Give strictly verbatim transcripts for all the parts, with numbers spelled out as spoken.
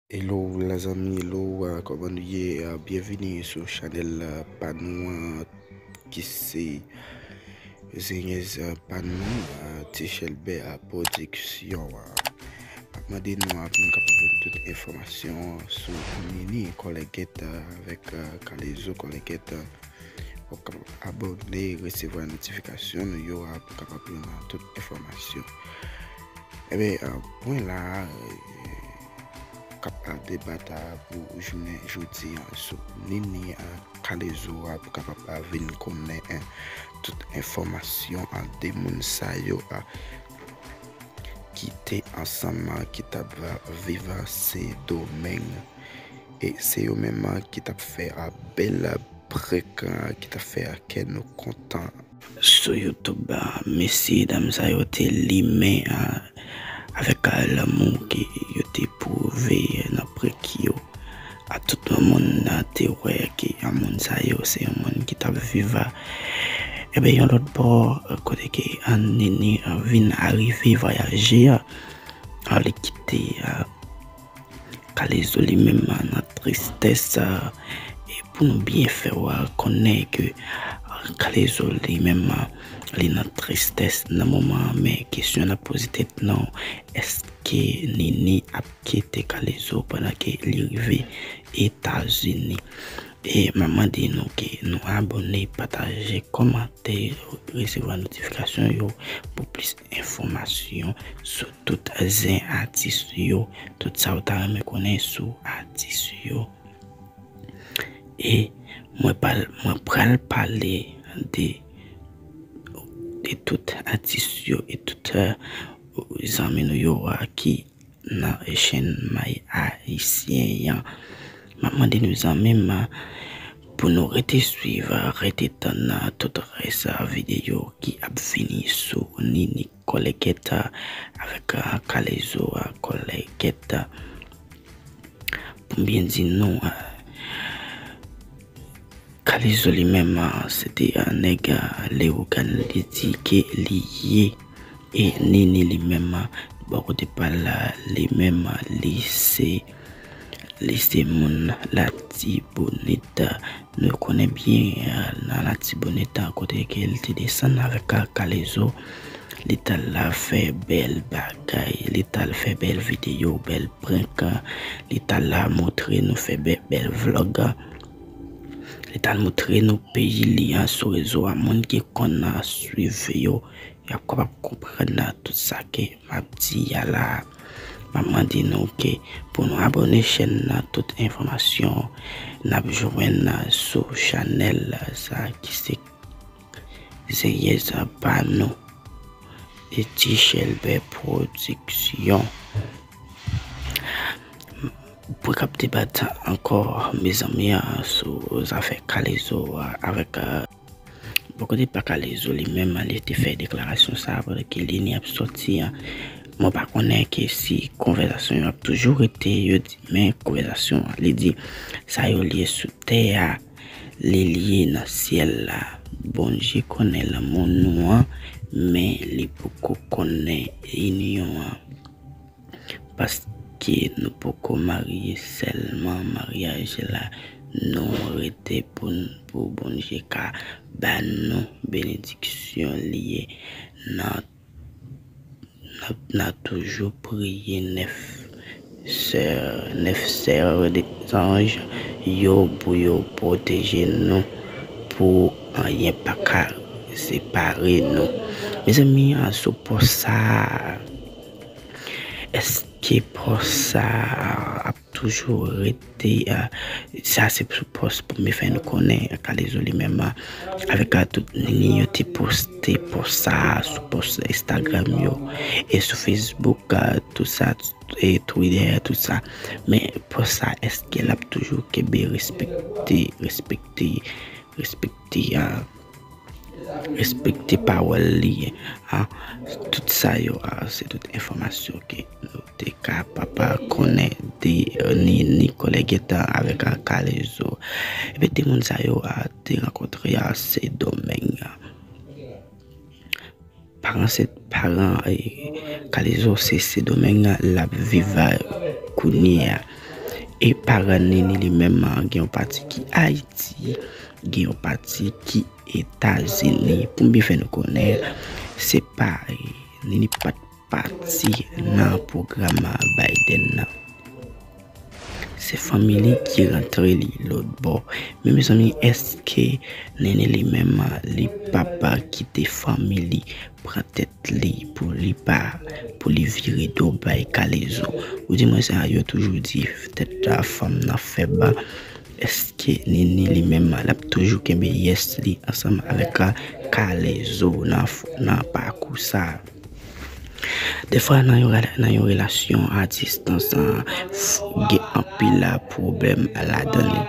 Hello, lèzanmi, hello, ah, kòman nou ye? Ah, byenvini sou chanèl, ah, pa nou an, ki se Zenyèz, ah, pa nou, ah, Ti Chèlbè, ah, pwodiksyon, ah. M ap mande nou, ah, pou nou kapab jwenn tout enfòmasyon sou Nini Colleguette, ah, avèk, ah, K-Lezo Colleguette, ah. W ap kapab abòne, resevwa notifikasyon nou yo, ah, pou kapab jwenn, ah, tout enfòmasyon. Ebyen, ah, pwen la, ah, k ap, ah, debat, ah, pou jounen jodi an sou Nini, ah, K-Lezo, ah, pou kapab, ah, vin konnen, eh, tout enfòmasyon, ah, de moun sa yo, ah, ki te ansanm, ah, ki t ap, ah, viv, ah, Sendomeng. E se yo menm, ah, ki t ap fè, ah, bèl prank, ah, ki t ap fè, ah, kè nou kontan. Sou YouTube, ah, mesye dam sa yo te limen, ah, avèk, ah, lanmou ke yo te pwouve, ah, nan prank yo. Ah, tout moun, ah, te wè ke, ah, moun sa yo, se yon moun ki t ap viv, ah, ebyen, yon lòt bò, ah, kote ke, ah, Nini, ah, vin arive vwayaje, ah, ah, li kite, ah, K-Lezo li menm, ah, nan tristès, ah, e pou nou byen fè w, ah, konnen ke, ah, K-Lezo li menm, ah, li nan tristès nan moman an, men kesyon n ap poze tèt nou, èske Nini ap kite K-Lezo pandan ke li rive Etazini? E m ap mande nou ke nou abòne, pataje, kòmante, resevwa notifikasyon yo pou plis enfòmasyon sou tout zen atis yo, tout sa w ta renmen konnen sou atis yo. E mwen pral, mwen pral pale de, de tout atis yo e tout, eh, zanmi nou yo, ah, ki nan chenn may ayisyen an. M ap mande nou zanmi m, ah, pou nou rete swiv, ah, rete tann, ah, tout rès, ah, videyo ki ap vini sou Nini Colleguette, ah, avèk, ah, K-Lezo, ah, Colleguette, ah. Pou m byen di nou, ah, K-Lezo li menm, ah, se te, ah, nèg, ah, Leyogàn li di ke li ye. E Nini li menm, ah, bò kote pa l la, li menm, ah, li se, li se moun Latibonit. Nou konnen byen, ah, nan Latibonit, ah, kote ke l te desann avèk, ah, K-Lezo. Li t al la fè bèl bagay, li t al fè bèl videyo, bèl prank, li t al la montre nou fè bè-, bèl vlòg. Li t al montre nou peyi li an sou rezo a. Moun ki konn, ah, swiv yo, y ap kapab konprann, ah, tout sa ke m ap di a la. M ap mande nou ke pou nou abòne chèn nan, tout enfòmasyon n ap jwenn, ah, sou chanèl, ah, sa ki se Zenyèz pa nou e Ti Chèlbè pwodiksyon. Pou k ap debat ankò, mezanmi, ah, sou zafè K-Lezo, ah, avèk, ah, bò kote pa K-Lezo li menm, li te fè deklarasyon sa a pandan ke Nini ap sòti, ah. Mwen pa konnen ke si konvèsasyon yo ap toujou rete, yo di, men konvèsasyon an, li di, sa yo lye sou tè a, li lye nan syèl la. Bondye konnen lanmou nou an, men li poko konnen inyon an. Paske nou poko marye, sèlman maryaj la, nou rete pou n, pou Bondye ka ba nou benediksyon li ye. Nan N ap, n ap toujou priye nèf sè, nèf sè de zanj yo pou yo pwoteje nou, pou anyen pa ka separe nou. Mezanmi, an sou pòs sa a, èske pòs sa a ap toujou rete, ah, sa se sou pòs pou m fè nou konnen, K-Lezo li menm, ah, avèk, ah, tout Nini yo te poste pòs sa a sou pòs Instagram yo e sou Facebook, ah, tout sa, e Twitter, tout sa. Men pòs sa, èske l ap toujou kenbe respekte, respekte, respekte, ah, respekte pawòl li, ah, tout sa yo, ah, se tout enfòmasyon ke nou te kapab konnen de, eh, Nini Colleguette avèk, ah, K-Lezo. Ebyen, de moun sa yo, ah, te rankontre, ah, Sendomeng. Paran se, paran, eh, K-Lezo se Sendomeng l ap viv, ah, kounye a. E paran Nini li menm, gen yon pati ki Ayiti, gen yon pati ki Etazini. Pou m byen fè nou konnen, se pa, eh, Nini pa t pati nan pwogram Biden nan. Se fanmi li ki rantre li lòt bò. Men mezanmi, èske Nini li menm, li p ap kite fanmi li pran tèt li pou li pa, pou li vire do bay Kalezo? Ou di mwen sa, yo toujou di tèt a fanm nan fèb. Èske Nini li menm, l ap toujou kenbe yès li ansanm avèk Kalezo nan, nan pakou sa? Defwa nan yon, nan yon relasyon a distans, gen anpil pwoblèm ladan li.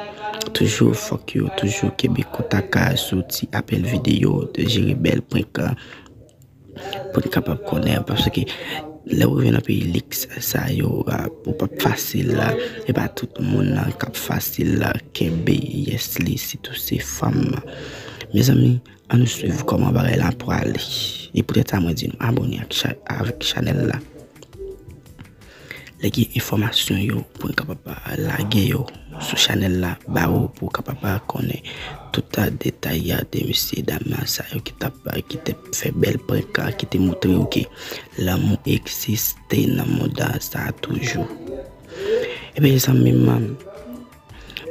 Toujou fòk yo toujou kenbe kontak sou ti apèl videyo, de jere bèl prank pou n kapab konnen, paske lè w rive nan peyi liks sa yo, ou p ap fasil la, e pa tout moun nan k ap fasil la kenbe yès li, sitou se fanm. Mezanmi, ann nou swiv kòman bagay la pwale. E poutèt sa mwen di nou abòne ak cha-, avèk chanèl la. Lè gen enfòmasyon yo pou n kapab lage yo sou chanèl la ba ou pou w kapab konnen tout detay de mesye dam sa yo ki t ap, ki te fè bèl prank, ki te montre w ke lanmou egziste nan mond sa toujou. Ebyen zanmi m,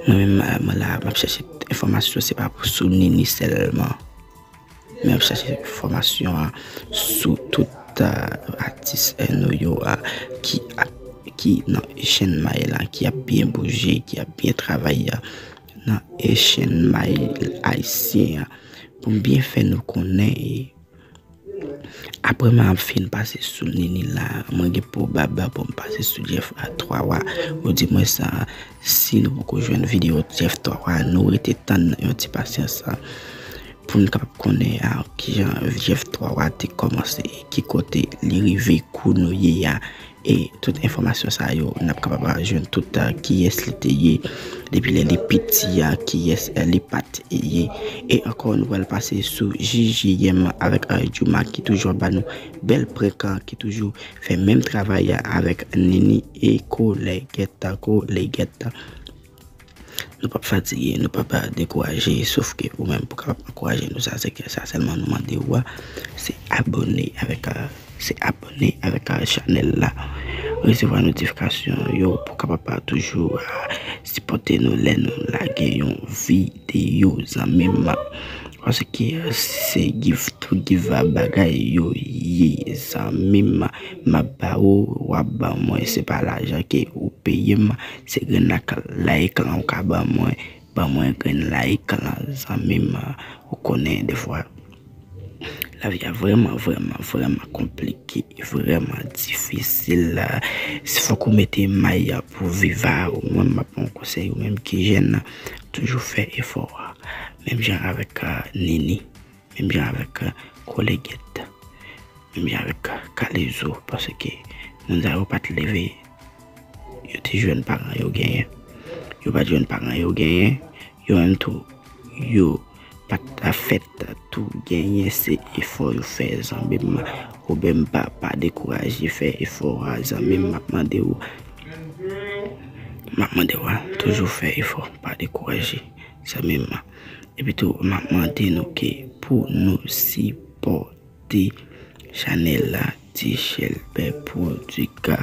mwen menm, mwen la m ap chèche enfòmasyon, se pa sou Nini sèlman. Men ap chache enfòmasyon an sou tout atis nou yo ki ap, ki nan echenn may la, ki ap byen bouje, ki ap byen travay nan echenn may ayisyen an. Pou m byen fè nou konnen, apre m ap fin pase sou Nini la, mwen gen pwobab pou m pase sou Jeff a twa wa. Ou di mwen sa, si nou poko jwenn videyo Jeff twa wa, nou rete tann yon ti pasyans pou n kapab konnen a kijan Jeff twa wa te kòmanse, ki kote li rive, kou nou ye a, e tout enfòmasyon sa yo, n ap kapab jwenn tout kiyès li te ye, depi lè li piti a, kiyès li pa t ye. E ankò, nou pral pase sou J J M avèk Jouma ki toujou ap ba nou bèl prank, ki toujou fè menm travay avèk Nini e kolègèt, kolègèt. Nou p ap fatige, nou p ap dekouraje, sof ke ou menm pou kapab ankouraje nou, sa se ke sa sèlman nou mande ou a, se abòne avèk, se abòne avèk chanèl la, resevwa notifikasyon yo pou kapab toujou sipòte nou lè nou lage yon videyo, zanmi m. Paske se give to give bagay yo ye, zanmi m. M ap ba ou, w ap ban mwen, se pa lajan ke ou peye m, se grenn ak like lan ou ka ban mwen, ban mwen grenn like lan, zanmi m. Ou konnen defwa lavi a vrèman, vrèman, vrèman konplike, vrèman difisil. Se fòk ou mete may pou viv a. Ou menm, m ap ba w konsèy, ou menm ki jèn, toujou fè efò a. Menm jan avèk Nini, menm jan avèk kolègèt, menm jan avèk Kalezo, paske moun sa yo pa t leve, yo te jwenn paran yo genyen. Yo pa t jwenn paran yo genyen, yo menm tou, yo pa t fèt tou genyen, se efò yo fè, zanmi m. Ou menm pa, pa dekouraje, fè efò a, zanmi m, m ap mande w. M ap mande w a, toujou fè efò, pa dekouraje, zanmi m. Epi tou, m ap mande nou ke pou nou sipòte chanèl la, Ti Chèlbè Pwodiksyon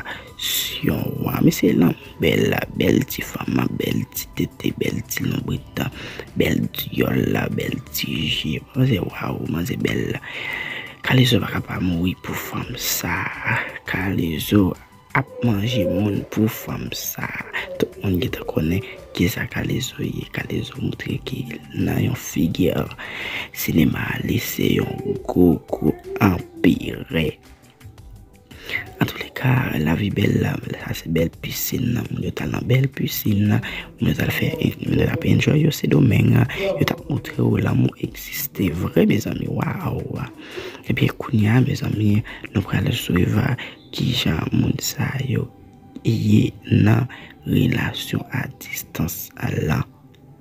an. Mesye lan bèl la, bèl ti fanm, bèl ti tete, bèl ti lonbrit, bèl dyòl la, bèl ti je. Manzè, waw, manzè bèl la. Kalezo pa ka pa mouri pou fanm sa. Kalezo ap manje moun pou fanm sa. Tout moun gentan konnen kisa Kalezo ye. Kalezo moutre ke nan yon figi sinema, li se yon gwo, gwo anperè. Antouleka, lavi bèl la, sa se bèl pisin nan. Moun yo t al nan bèl pisin nan, moun yo t al fè, moun yo t ap enjoy yo Sendomeng. Yo t ap moutre w lanmou egziste vre, mezanmi, waw. Ebyen, kounye a, mezanmi, nou pral swiv kijan moun sa yo ye nan relasyon a distans lan.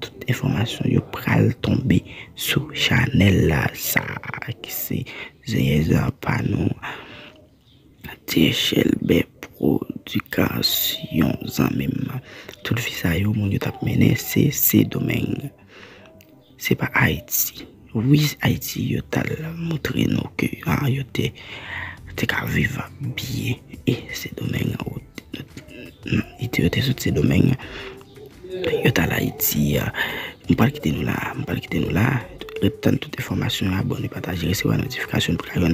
Tout enfòmasyon yo pral tonbe sou chanèl la, sa ki se zeyèz pa nou, Ti Chèlbè Edikasyon, zanmi m. Tout vi sa yo, moun yo t ap mennen, se Sendomeng. Se pa Ayiti. Wi, Ayiti, yo t al montre nou ke, ah, yo te, te ka viv byen. E Sendomeng, yo te soti Sendomeng. Yo t al Ayiti. M pral kite nou la. M pral kite nou la. Ret tann tout enfòmasyon yo, abòne, pataje, resevwa notifikasyon pou ka jwenn